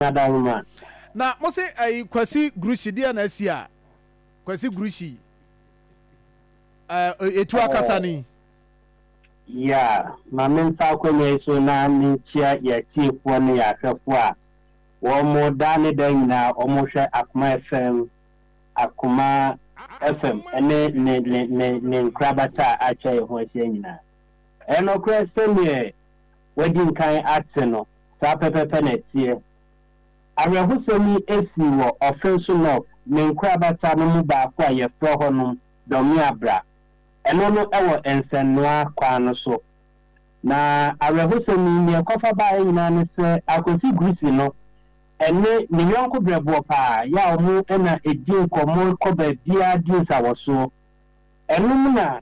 Adaroma. Na mo se ɛyi Kwasi Grushi deɛ na asi a Kwasi Grushi ɛɛ etu akasa ni. Yeah, ma memfa akonnwa yi so na menkyia yɛn atiefoɔ ne yɛn ahwɛfoɔ a wɔn daa ne daa nyinaa wɔhwɛ Akoma FM, Akoma FM ne ne ne ne ne nkorabata a atwa yɛn ho ahyia nyinaa. Ɛyɛ nokorɛ sɛdeɛ wadi nkan ate no, saa pɛpɛpɛ na ɛteɛ. Awerɛhosɛm yi sii wɔ Ɔfenso North ne nkorabata no mu baako a yɛfrɛ hɔnom Dɔmeabra. Ɛno no wɔ nsɛnnoa kwan no so. Na awerɛhosɛm yi, nea ɛkɔfa baeɛ nyinaa ne sɛ Akwasi Grusi no ne ne yɔnko brɛboɔ paa yɛ a wɔn na ɛdi nkɔmmɔ kɔ baabiara di nsawɔsoɔ. Ɛno mu na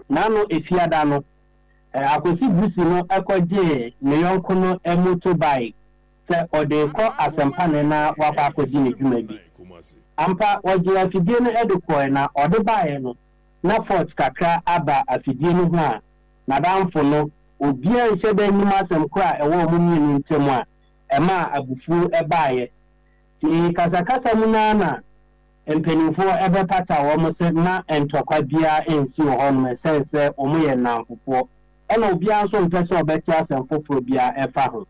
n'ano Efiada no, Akwasi Grusi no kɔgyee ne yɔnko no motorbike sɛ ɔde rekɔ asɛmpa ne na wakɔ akɔdi ne dwuma bi. Ampa, ɔgyee afidie no de kɔeɛ na ɔde baeɛ no, na fault kakra aba afidie no ho a n'adamfo no, obiara nhyɛ da nnim asɛm korɔ a ɛwɔ wɔn mmienu ntam a ɛmaa abufuo baeɛ. Nti kasakasa mu no ara na mpanimfoɔ bɛpata wɔn sɛ mma ntɔkwa biara nsi wɔ hɔnom ɛsiane sɛ wɔyɛ nnamfofoɔ ɛna obiara nso mpɛ sɛ ɔbɛte asɛm foforɔ biara ɛfa ho.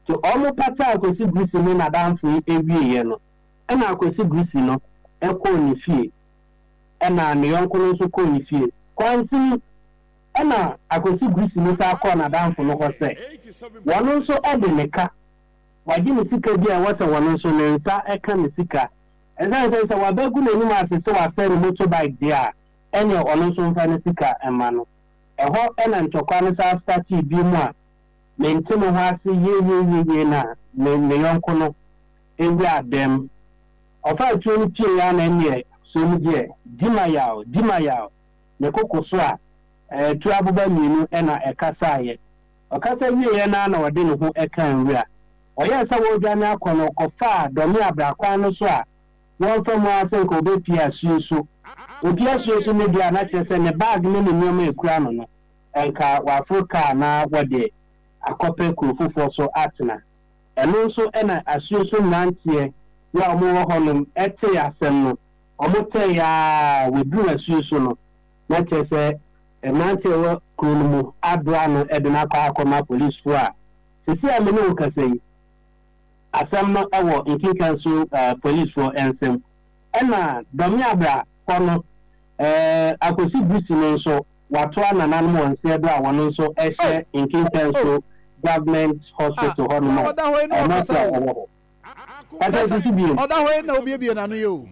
Nti wɔpataa Kwasi Grusi ne n'adamfo yi wieeɛ no, ɛna Kwasi Grusi no kɔɔ ne fie ɛna ne yɔnko no nso kɔɔ ne fie. Kwansini ɛna Akwasi Grusi no san kɔɔ n'adamfo no hɔ sɛ wɔn nso de ne ka, wagye ne sika bi a ɛwɔ sɛ wɔn nso ne nsa ka ne sika. Ɛsiane sɛ sɛ wabɛgu n'anim ase sɛ wasɛe ne motorbike deɛ a, ɛneɛ ɔno nso mfa ne sika mma no. Ɛhɔ na ntɔkwa no san startee bio mu a mente me ho ase yieyieyie na me ne yɔnko no wuraa dɛm. Ɔfaa tuo no pieeɛ ara na ɛnneɛ som deɛ, di ma yaw, di ma yaw, ne koko so a, tuo aboba mmienu na ɛkasaeɛ. Ɔkasa wieeɛ no ara na ɔde ne ho kaa nwura. Ɔyɛɛ sɛ wɔredwane akɔ no, ɔkɔfaa Dɔme Abra kwan no so a wɔmfa mu ara sɛ nka ɔbɛpue asuo so. Ɔpue asuo so no deɛ a, na kyerɛ sɛ ne bag ne ne nneɛma a ɛkura no no, nka waforo kaa na wɔde akɔpɛ kuro foforɔ so atena. Ɛno nso na asuo so mmeranteɛ yi a wɔwɔ hɔnom tee asɛm no, wɔtɛeɛ ara wɔduruu asuo so no, na kyerɛ sɛ mmeranteɛ a ɛwɔ kuro no mu adoa no de no akɔ akɔma polisfoɔ a seesei a me ne wo kasa yi, asɛm no wɔ Nkinkanso polisfoɔ nsam. Ɛna Dɔmeabra hɔ no, Akwasi Busi no nso, watoa nananom wɔn nseɛ do a wɔn nso hyɛ Nkinkanso Government Hospital hɔ nom a ɛno nso a ɔwɔ hɔ. Kasa sisi bio. Ɔda hɔ yi na obiebie n'ano yi o.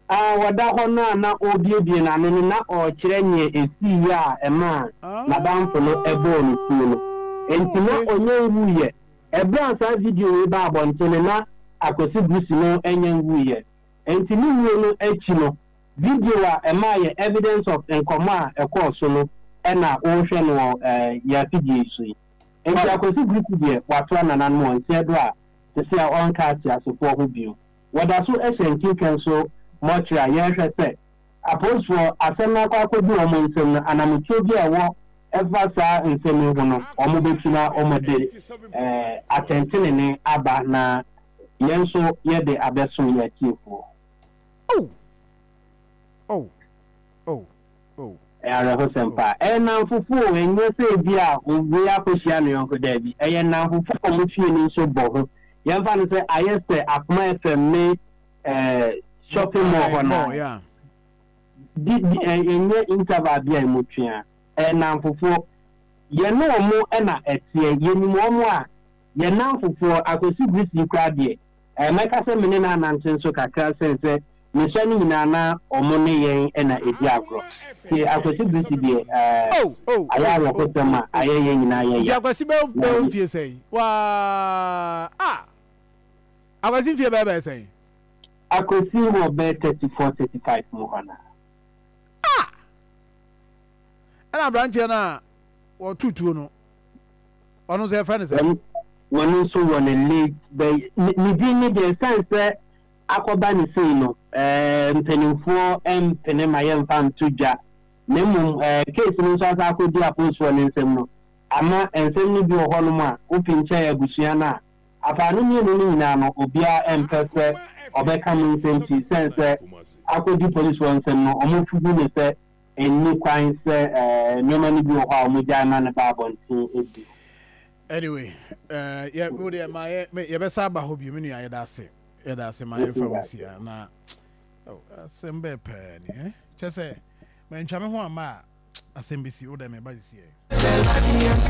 Ah, ɔda hɔ no a na ɔrebiebie n'ano no na ɔrekyerɛ nea esiiɛ a ɛmaa n'adamfo no bɔɔ no tuo no. Enti na ɔnnya nwuiɛ. Ɛberɛ a saa video wei baa abɔnten no na Akwasi Brusi no nnya nwuiɛ. Enti ne wuo no akyi no, video a ɛmaa yɛ evidence of nkɔmmɔ a ɛkɔɔ so no na worehwɛ no wɔ yɛn afidie yi so yi. Enti Akwasi Brusi deɛ watoa nananom wɔ nseɛ do a sese a ɔnka ateasefoɔ ho bio. Wɔda so hyɛ nkenkanso mɔkyere a yɛrehwɛ sɛ apolisifoɔ asɛm no akɔ akɔdu wɔn nsam no anamotuo bi a ɛwɔ ɛfa saa nsɛm yi ho no wɔbɛtu na wɔde atɛntenenee aba na yɛn nso yɛde abɛsom yɛn atiefoɔ. Oh! Oh! Oh! Oh! Ɛyɛ awerɛhosɛm paa. Ɛyɛ nnamfofo o, ɛnyɛ sɛ ebia wei akɔhyia ne yɔnko, daabi. Ɛyɛ nnamfofo a wɔn fie no nso bɔ ho. Yɛmfa no sɛ ayɛ sɛ Akoma FM ne eh, shopping mall hɔ no ara. Di, di, ɛnyɛ interval bi a emu twe a. Ɛyɛ nnamfofoɔ. Yɛne wɔn na ɛteɛ. Yɛnim wɔn a, yɛn nnamfofoɔ, Akwasi Greece yi koraa deɛ, Eh, mɛka sɛ me ne no anante nso kakra sen sɛ mesua no nyinaa na ɔmo ne yɛn na edi agorɔ. Nti Akwasi Brisi deɛ, eh, Oh, oh, ayɛ oh, oh, awerɛhosɛm a oh, oh. ayɛ yɛn nyinaa yɛ Nti ya. Akwasi bɛ Na bɛwɔ mfie sɛn? Waa, ah! Akwasi mfie bɛyɛ bɛyɛ sɛn? Akwasi wɔ bɛyɛ 34, 35 mu hɔ no. Ah! Ɛna aberanteɛ no a wɔto tuo no, ɔno nso yɛfrɛ no sɛ. Wɔn nso wɔ ne late bɛ ne din ne deɛ ɛsiane sɛ akɔba ne sei no ɛɛ mpanimfoɔ mpene ma yɛmfa nto dwa na mmom ɛɛ case no nso asa akɔdi apolisifoɔ ne nsam no ama nsɛm no bi wɔ hɔnom a wofi nkyɛn abusua no a Afaanu mmienu no nyinaa no, obiara mpɛ sɛ ɔbɛka mu nsɛm pii sɛn sɛ akɔdi polisifoɔ nsɛm no, ɔmo fugu ne sɛ ɛnni kwan sɛ nneɛma no bi wɔ hɔ a ɔmo gyae ma ne ba abɔnten ebi. Anyway, yɛ wo deɛ ma yɛ yɛbɛsa aba hɔ bio. Me nua, yɛda ase, yɛda ase. Ma yɛmfa wo nsia na, oh, asɛm bɛɛ pɛɛ ni eh? Kyɛ sɛ mantwa me ho amma a, asɛm bɛsi wo dɛ meba sisi ɛ.